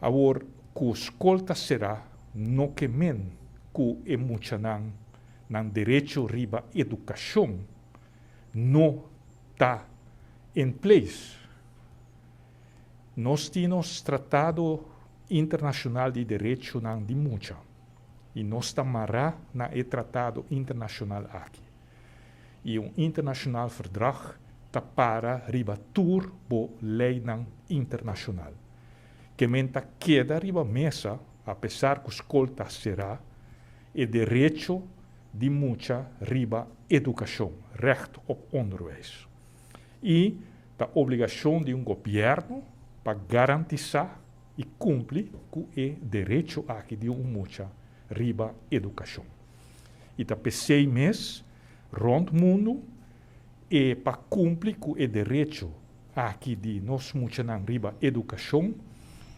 Awor ku skol ta será no ke men ku e muchanan nan derecho riba edukashon no ta in place. Nos tin nos Tratado Internashonal di Derechonan di Mucha i nos ta mará na e tratado internashonal aki. I un internationaal verdrag ta para riba tur bo leinan internashonal. Ke men ta keda riba mesa, apesar ku skol ta será, e derecho di mucha riba edukashon, recht op onderwijs. I ta obligashon di un gobièrnu pa garantisá i kumpli ku e derecho aki di un mucha riba edukashon. I ta p'esei mes rònt mundu e pa kumpli ku e derecho aki di nos muchanan riba edukashon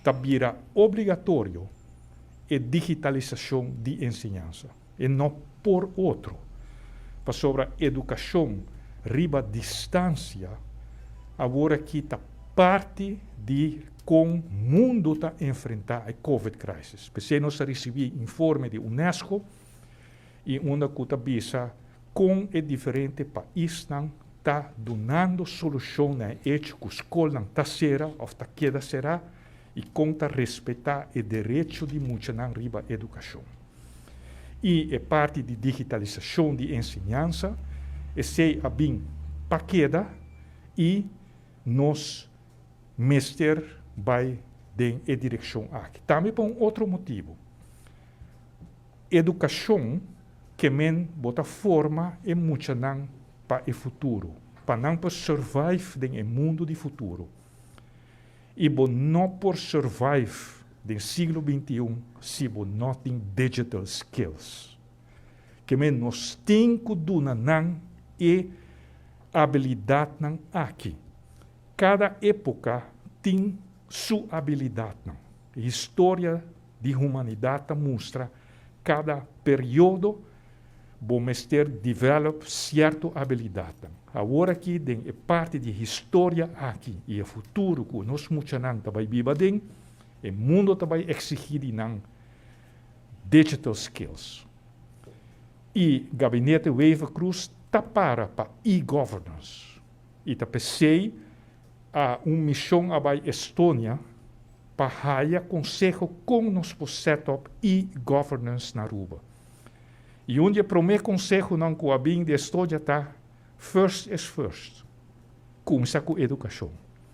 ta bira obligatorio e digitalisashon di enseñansa. E no por otro, pasobra edukashon riba distansia awor aki ta parti di kon mundu ta enfrentá e Covid crisis. P'esei nos a risibí informe di UNESCO i unda ku ta bisa kon e diferente paisnan ta dunando solushon na e echo ku skolnan ta sera òf ta keda será i kon ta respetá e derecho di muchanan riba edukashon. I e parti di digitalisashon di enseñansa, esei a bin pa keda i nos mester bai den e direkshon aki. Tambe pa un otro motibu. Edukashon ke men bo ta forma e muchanan pa e futuro, pa nan por survive den e mundu di futuro. I bo no por survive den siglo 21 si bo no tin digital skills. Ke men nos tin ku duna nan e abilidatnan aki. Kada époka tin su abilidatnan. Historia di humanidat ta mustra kada periodo bo mester develop sierto abilidatnan. Awor aki den e parti di historia aki i e futuro ku nos muchanan ta bai biba aden, e mundo ta bai eksigí di nan digital skills. I Gabinete Wever-Croes ta para pa e-governance i ta p'esei a un mishon a bai Estonia pa haya konseho kon nos por set up e-governance na Aruba. I un di e promé konsehonan ku a bin di Estonia ta, first is first, kuminsá ku edukashon.